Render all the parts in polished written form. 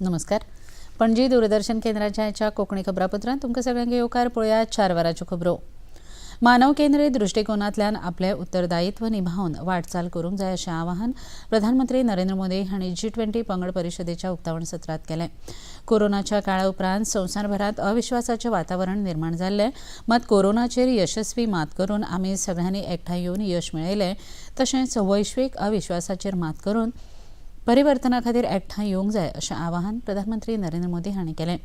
नमस्कार. पणजी दूरदर्शन केंद्राच्या ह्या कोंकणी खबरापत्रांत तुमकां सगळ्यांक येवकार. पळोवया 4 वरांच्यो खबरो. मानव केंद्रीत दृश्टिकोनांतल्यान आपलें उत्तरदायित्व निभावन वाटचाल करूंक जाय अशें आवाहन प्रधानमंत्री नरेंद्र मोदी हांणी G20 पंगड परिशदेच्या उक्तावण सत्रांत केलें. कोरोनाच्या काळा उपरांत संवसारभरांत अविश्वासाचें वातावरण निर्माण जाल्लें, मात कोरोनाचेर यशस्वी मात करून आमी सगळ्यांनी एकठांय येवन यश मेळयलें. तशेंच वैश्वीक अविश्वासाचेर मात करून परिवर्तना खातीर एकठांय येवंक जाय अशें आवाहन प्रधानमंत्री नरेंद्र मोदी हांणी केलें.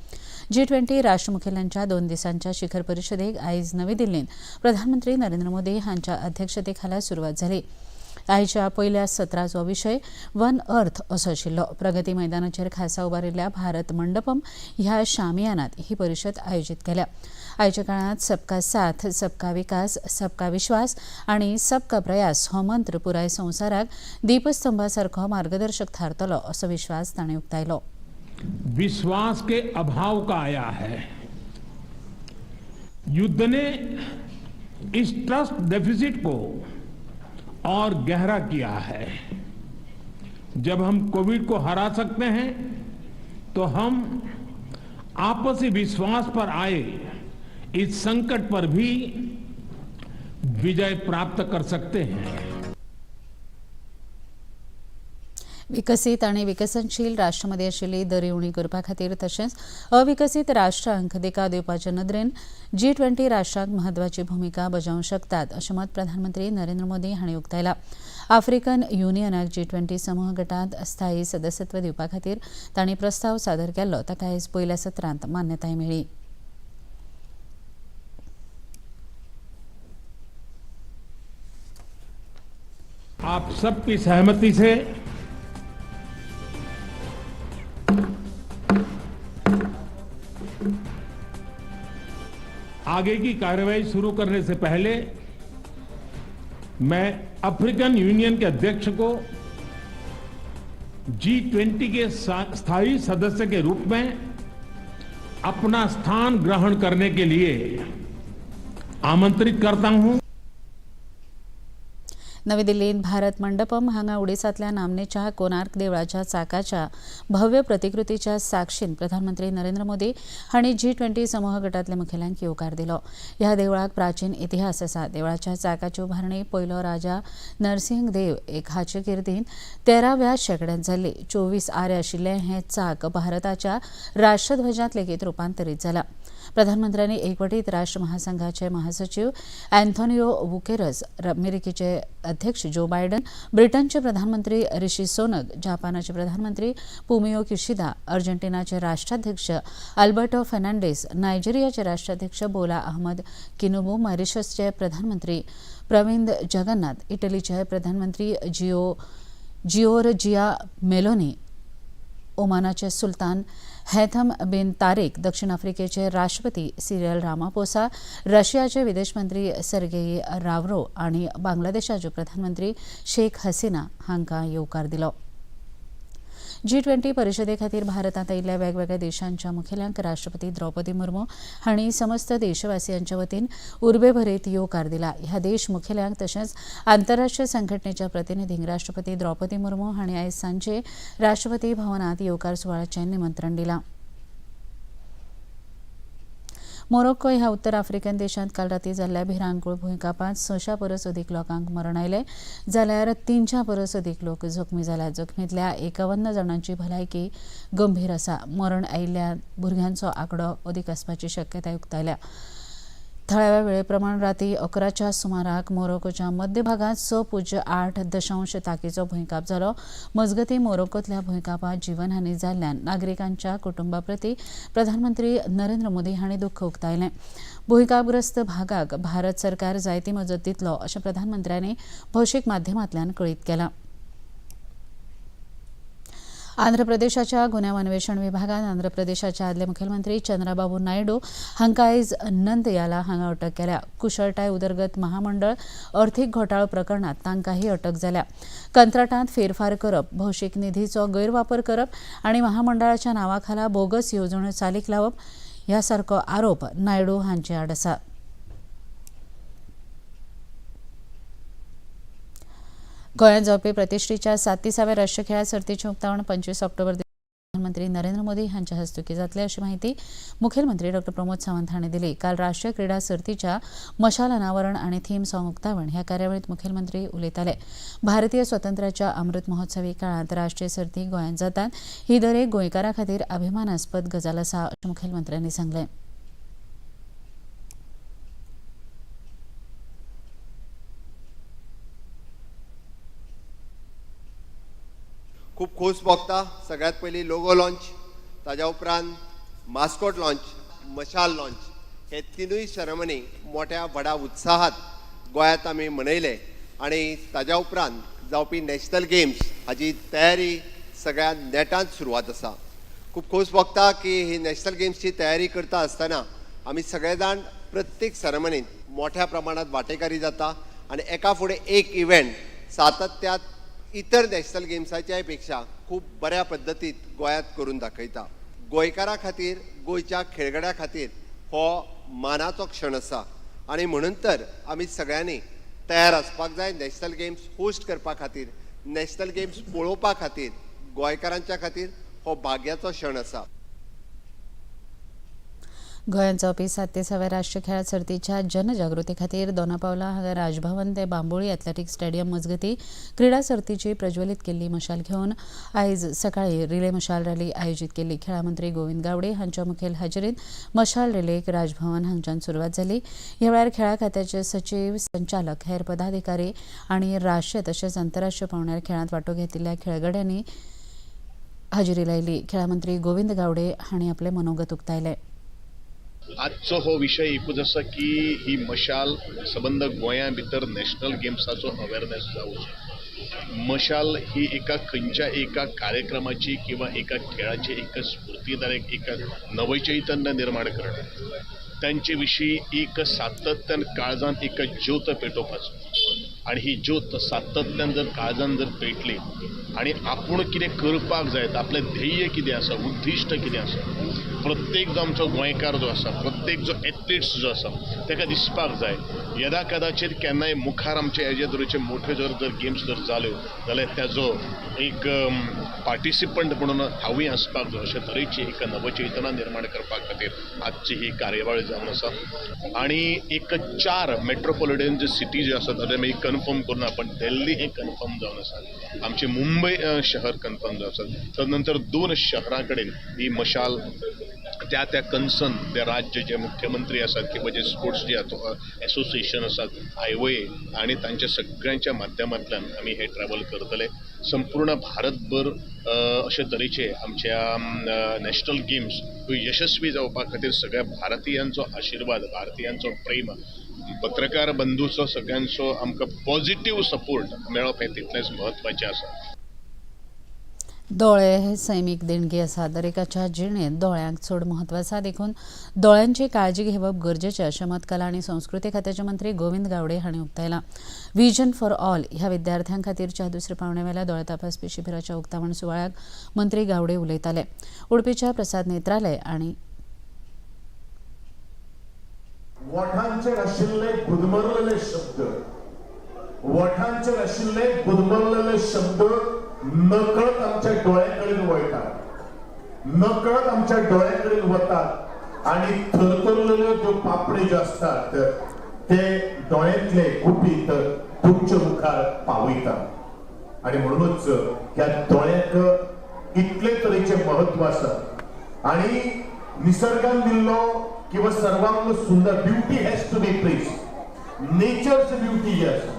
G20 राष्ट्रमुखेल्यांच्या 2 दिसांच्या शिखर परिशदेक आयज नवी दिल्लींत प्रधानमंत्री नरेंद्र मोदी हांच्या अध्यक्षतेखाला सुरवात जाली. आयच्या पयल्या सत्राचो विशय वन अर्थ असो आशिल्लो. प्रगती मैदानाचेर खासा उबारिल्ल्या भारत मंडपम ह्या शामियानात ही परिशद आयोजीत केल्या. आयच्या काळांत सबका साथ, सबका विकास, सबका विश्वास आनी सबका प्रयास हो मंत्र पुराय संवसाराक दीपस्तंभा सारको मार्गदर्शक थारतलो असो विश्वास ताणें उक्तायलो. विश्वास के अभाव का आया है. युद्ध ने इस ट्रस्ट डेफिसिट को और गहरा किया है. जब हम कोविड को हरा सकते हैं, तो हम आपसी विश्वास पर आए इस संकट पर भी विजय प्राप्त कर सकते हैं. विकसीत आनी विकसनशील राष्ट्रां आशिल्ली दरी उणी करपा खातीर तशेंच अविकसीत राष्ट्रांक दिका दिवपाचे नदरेन G20 राष्ट्रांक म्हत्वाची भुमिका बजावंक शकतात अशें मत प्रधानमंत्री नरेंद्र मोदी हांणी उक्तायलां. आफ्रिकन युनियनाक G20 समूह गटांत स्थायी सदस्यत्व दिवपा खातीर तांणी प्रस्ताव सादर केल्लो, ताका आयज पयल्या सत्रांत मान्यताय मेळ्ळी. आप सबकी सहमति से आगे की कार्रवाई शुरू करने से पहले मैं अफ्रीकन यूनियन के अध्यक्ष को G20 के स्थायी सदस्य के रूप में अपना स्थान ग्रहण करने के लिए आमंत्रित करता हूं. नवी दिल्लींत भारत मंडपम हांगा ओडिसांतल्या नामनेच्या कोणार्क देवळाच्या चाकाच्या भव्य प्रतिकृतीच्या साक्षीन प्रधानमंत्री नरेंद्र मोदी हांणी G20 समूह गटांतल्या मुखेल्यांक येवकार दिलो. ह्या देवळाक प्राचीन इतिहास आसा. देवळाच्या चाकाची उभारणी पयलो राजा नरसिंह देव एक हाचे किर्तीन 13व्या शेंकड्यांत जाल्ली. 24 आरे आशिल्लें हें चाक भारताच्या राष्ट्रध्वजांत लेगीत रुपांतरीत जाला. प्रधानमंत्र्यांनी एकवटीत राष्ट्र महासंघाचे महासचिव अँथोनियो गुटेरस, अमेरिकेचे अध्यक्ष जो बायडन, ब्रिटनचे प्रधानमंत्री ऋषी सोनक, जपानाचे प्रधानमंत्री फुमिओ किशिदा, अर्जेंटिनाचे राष्ट्राध्यक्ष अल्बर्टो फर्नांडिस, नायजेरियाचे राष्ट्राध्यक्ष बोला अहमद टिनुबू, मॉरिशसचे प्रधानमंत्री प्रविंद जगन्नाथ, इटलीचे प्रधानमंत्री जिओरजिया मेलोनी, ओमानाचे सुलतान हैथम बिन तारिक, दक्षिण आफ्रिकेचे राष्ट्रपती सिरियल रामापोसा, रशियाचे विदेश मंत्री सर्गेई रावरो आनी बांगलादेशाच्यो प्रधानमंत्री शेख हसीना हांकां येवकार दिलो. G20 परिशदे खातीर भारतांत आयिल्ल्या वेगवेगळ्या देशांच्या मुखेल्यांक राष्ट्रपती द्रौपदी मुर्मू हांणी समस्त देशवासियांच्या वतीन उर्बेभरीत येवकार दिला. ह्या देश मुखेल्यांक तशेंच आंतरराष्ट्रीय संघटनेच्या प्रतिनिधींक राष्ट्रपती द्रौपदी मुर्मू हांणी आयज सांजे राष्ट्रपती भवनात येवकार सुवाळ्याचें निमंत्रण दिलां. मोरोक्को ह्या उत्तर आफ्रिकन देशांत काल राती जाल्ल्या भिरांकूळ भुंयकांपांत 600 परस अदीक लोकांक मरण आयलें, जाल्यार 300 परस अदीक लोक जखमी जाल्यात. जखमींतल्या 51 जाणांची भलायकी गंभीर आसा. मरण आयिल्ल्या भुरग्यांचो आंकडो अदीक आसपाची शक्यताय उक्तायल्या. थळाव्या वेळेप्रमाण राती 11च्या सुमाराक मोरोक्कोच्या मध्य भागांत 6.8 ताकीचो भुंयकांप जालो. मजगतीं, मोरोक्कोंतल्या भुंयकांपांत जीवनहानी जाल्ल्यान नागरिकांच्या कुटुंबाप्रती प्रधानमंत्री नरेंद्र मोदी हांणी दुख्ख उक्तायलें. भुंयकांपग्रस्त भागाक भारत सरकार जायती मजत दितलो अशें प्रधानमंत्र्यांनी भौशीक माध्यमांतल्यान कळीत केलां. आंध्र प्रदेशाच्या गुन्यांव अन्वेषण विभागान आंध्र प्रदेशाचे आदले मुखेलमंत्री चंद्रबाबू नायडू हांकां आयज नंदयाला हांगा अटक केल्या. कुशळटाय उदरगत महामंडळ अर्थीक घोटाळो प्रकरणांत तांकां ही अटक जाल्या. कंत्राटांत फेरफार करप, भौशीक निधीचो गैरवापर करप आनी महामंडळाच्या नांवाखाला बोगस येवजण्यो चालीक लावप ह्या सारको आरोप नायडू हांचे आड आसा. गोंयांत जावपी प्रतिश्ठेच्या 37व्या राष्ट्रीय खेळां सर्तीचें उक्तावण 25 ऑक्टोबर प्रधानमंत्री नरेंद्र मोदी हांच्या हस्तुकीं जातलें अशी माहिती मुखेलमंत्री डॉ प्रमोद सावंत हांणी दिली. काल राष्ट्रीय क्रिडा सर्तीच्या मशाल अनावरण आनी थीम सॉंग उक्तावण ह्या कार्यावळीत मुखेलमंत्री उलयताले. भारतीय स्वातंत्र्याच्या अमृत महोत्सवी काळांत राष्ट्रीय सर्ती गोंयांत जातात ही दरेक गोंयकारा खातीर अभिमानास्पद गजाल आसा अशें मुखेलमंत्र्यांनी सांगलें. खूब खोस भोगता. सगळ्यात पयलीं लोगो लॉंच, ताज्या उपरांत मास्कोट लॉंच, मशाल लॉंच, हे तिनूय सेरेमनी मोठ्या व्हडा उत्साहात गोंयांत आमी मनयले आनी ताज्या उपरांत जावपी नॅशनल गेम्स हाजी तयारी सगळ्या नेटान सुरवात आसा. खूब खोस भोगता की ही नॅशनल गेम्सची तयारी करता आसतना आमी सगळे जाण प्रत्येक सेरेमनीत मोठ्या प्रमाणात वांटेकारी जाता आनी एका फुडें एक इव्हेंट सातत्यात इतर नॅशनल गेम्साच्याय पेक्षा खूब बऱ्या पद्दतीत गोंयांत करून दाखयता. गोंयकारा खातीर, गोंयच्या खेळगड्या खातीर हो मानाचो क्षण आसा आनी म्हणून तर आमी सगळ्यांनी तयार आसपाक जाय नॅशनल गेम्स होस्ट करपा खातीर, नॅशनल गेम्स पळोवपा खातीर. गोंयकारांच्या खातीर हो भाग्याचो क्षण आसा. गोंयांत जावपी 37व्या राष्ट्रीय खेळां सर्तीच्या जनजागृती खातीर दोनापावला हांगा राजभवन ते बांबोळी एथलेटीक स्टेडियम मजगती क्रिडा सर्तीची प्रज्वलीत केल्ली मशाल घेवन आयज सकाळी रिले मशाल रॅली आयोजीत केल्ली. खेळां मंत्री गोविंद गावडे हांच्या मुखेल हाजेरीत मशाल रिलेक राजभवन हांगच्यान सुरवात जाली. ह्या वेळार खेळां खात्याचे सचीव, संचालक, हेर पदाधिकारी आनी राष्ट्रीय तशेंच आंतरराष्ट्रीय पांवड्यार खेळांत वांटो घेतिल्ल्या खेळगड्यांनी हाजेरी लायली. खेळां मंत्री गोविंद गावडे हांणी आपलें मनोगत उक्तायलें. आजचो हो विशय एकूच आसा की ही मशाल सबंद गोंया भितर नॅशनल गेम्साचो अवेरनेस जावचो. मशाल ही एका खंयच्या एका कार्यक्रमाची किंवा एका खेळाची एक स्फूर्तीदायक एक नवचैतन्य निर्माण करणे, तांचे विशीं एक सातत्यान काळजान एक ज्योत पेटोवपाचो आनी ही ज्योत सातत्यान जर काळजान जर पेटली आनी आपूण कितें करपाक जाय, आपलें ध्येय कितें आसा, उद्दिश्ट कितें आसा, प्रत्येक जो आमचो गोंयकार जो आसा, प्रत्येक जो एथलिट्स जो आसा ताका दिसपाक जाय. यदा कदाचीत केन्नाय मुखार आमचे हेजे तरेचे मोठे जर जर गेम्स जर जाल्यो जाल्यार ताजो एक पार्टिसिपंट म्हणून हांवूय आसपाक जाय अशे तरेची एक नवचेतना निर्माण करपा खातीर आजची ही कार्यावळ जावन आसा. आनी एक 4 मेट्रोपॉलिटन जे सिटी ज्यो आसा ताजे मागीर कन्फर्म करून आपण दिल्ली हें कन्फर्म जावन आसा, आमचें मुंबय शहर कन्फर्म जावन आसा. तदनंतर 2 शहरां कडेन ही मशाल त्या त्या कन्सर्न त्या राज्य जे मुख्यमंत्री आसात किंवा जे स्पोर्ट्स जे एसोसिएशन आसात, आयओए आनी तांच्या सगळ्यांच्या माध्यमांतल्यान आमी हे ट्रॅवल करतले. संपूर्ण भारतभर अशे तरेचे आमच्या नॅशनल गेम्स यशस्वी जावपा खातीर सगळ्या भारतीयांचो आशिर्वाद, भारतीयांचो प्रेम, पत्रकार बंधूचो सगळ्यांचो आमकां पॉझिटिव्ह सपोर्ट मेळप हें तितलेंच म्हत्वाचें आसा. दोळे हे सैमीक देणगी आसा. दरेकाच्या जिणेंत दोळ्यांक चड म्हत्व आसा, देखून दोळ्यांची काळजी घेवप गरजेचें अशें मत कला आनी संस्कृती खात्याचे मंत्री गोविंद गावडे हांणी उक्तायलां. विजन फॉर ऑल ह्या विद्यार्थ्यां खातीरच्या दुसऱ्या पावंड्यावेल्या दोळे तपासपी शिबिराच्या उक्तावण सुवाळ्याक मंत्री गावडे उलयताले. उडपीच्या प्रसाद नेत्रालय आनी वोठांचेर आशिल्ले गुदमरलेले शब्द, वोठांचेर आशिल्ले गुदमरलेले शब्द नकळत आमच्या डोळ्याकडेन वळटात, नकळत आमच्या डोळ्याकडेन वतात आणि थरथरलेल्यो ज्यो पापडी ज्यो आसतात ते डोळ्यांतले गुपीत तुमच्या मुखार पावयतात. आणि म्हणूनच ह्या दोळ्याक इतले तरेचे महत्व आसा. आणि निसर्गान दिल्लो किंवा सर्वांग सुंदर beauty has to be praise, nature's beauty जी आसा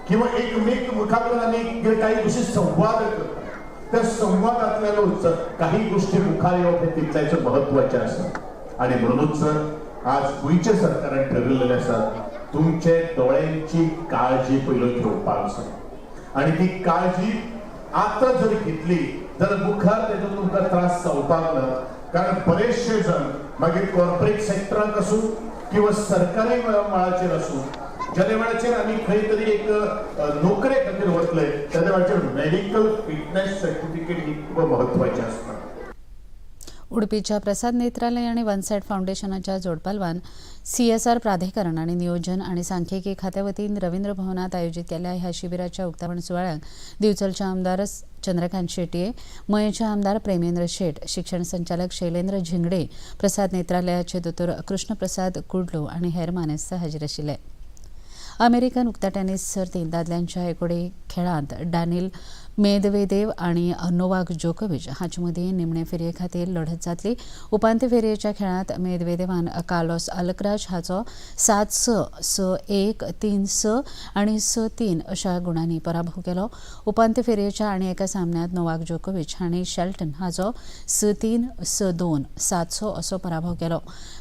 किंवा एकमेक मुखावर आमी काही गोष्टी संवाद करतात, त्या संवादातल्यानूच काही गोष्टी मुखार येवप हें तितल्याच महत्वाचें आसा. आणि म्हणूनच आज गोंयच्या सरकारान ठरवलेलें आसा तुमचे दोळ्यांची काळजी पयलो घेवपाक जाय. आणि ती काळजी आतां जर घेतली जाल्यार मुखार तेजो तुमकां त्रास जावपाक ना. कारण बरेचशे जण मागीर कॉर्पोरेट सेक्टराक आसूं किंवा सरकारी मळाचेर आसूं, ज्या वेळाचेर आमी खंय तरी एक नोकरे खातीर वतले त्या वेळाचेर मेडिकल फिटनेस सर्टिफिकेट ही खूब महत्वाचें आसता. उडपीच्या प्रसाद नेत्रालय आनी वन सायड फावंडेशनाच्या जोडपालवान सीएसआर प्राधिकरण आनी नियोजन आनी सांख्यिकी खात्या वतीन रवींद्र भवनात आयोजीत केल्ल्या ह्या शिबिराच्या उक्तावण सुवाळ्याक दिवचलचे आमदार चंद्रकांत शेटये, मयेचे आमदार प्रेमेंद्र शेट, शिक्षण संचालक शैलेंद्र झिंगडे, प्रसाद नेत्रालयाचे दोतोर कृष्णप्रसाद कुडलो आनी हेर मानेस्त हाजीर आशिल्ले. अमेरिकन उक्त्या टेनिस सर्तींत दादल्यांच्या एकोडे खेळांत डॅनिल मेदवेदेव आनी नोवाक जोकोविच हांचे मदीं निमणे फेरये खातीर लढत जातली. उपांत्य फेरयेच्या खेळांत मेदवेदेवान कार्लोस अल्कराज हाचो 7-6, 6-1, 3-6 आनी 6-3 अशा गुणांनी पराभव केलो. उपांत्य फेरयेच्या आनी एका सामन्यांत नोवाक जोकोविच हांणी शेल्टन हाचो 6-3, 6-2, 7-6 असो पराभव केलो.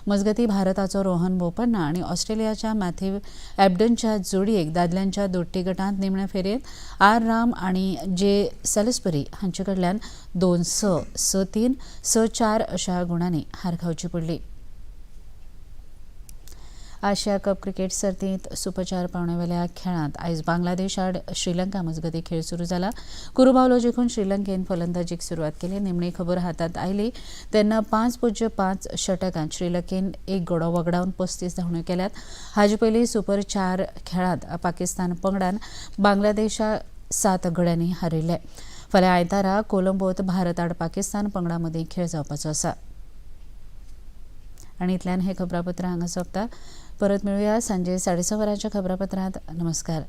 मजगतीं भारताचो रोहन बोपन्ना आनी ऑस्ट्रेलियाच्या मॅथ्यू एबडनच्या जोडयेक दादल्यांच्या दोट्टी गटांत निमण्या फेरयेंत आर राम आनी जे सेलिसबरी हांचे कडल्यान 2-6, 6-3, 6-4 अशा गुणांनी हार खावची पडली. आशिया कप क्रिकेट सर्तींत सुपर 4 पावण्यावेल्या खेळांत आयज बांगलादेश आड श्रीलंका मजगतीं खेळ सुरू जाला. कुरुबावलो जिखून श्रीलंकेन फलंदाजीक सुरवात केली. निमणी खबर हातांत आयली तेन्ना 5.05 षटकांत श्रीलंकेन एक गडो वगडावन 35 धांवड्यो केल्यात. हाजे पयलीं सुपर 4 खेळांत पाकिस्तान पंगडान बांगलादेशा 7 गड्यांनी हारयले. फाल्यां आयतारा कोलंबोत भारत आड पाकिस्तान पंगडा मदीं खेळ जावपाचो आसा. आनी इतल्यान हें खबरापत्र हांगा सोंपता. परत मेळुया सांजे 6:30 वरांच्या खबरापत्रांत. नमस्कार.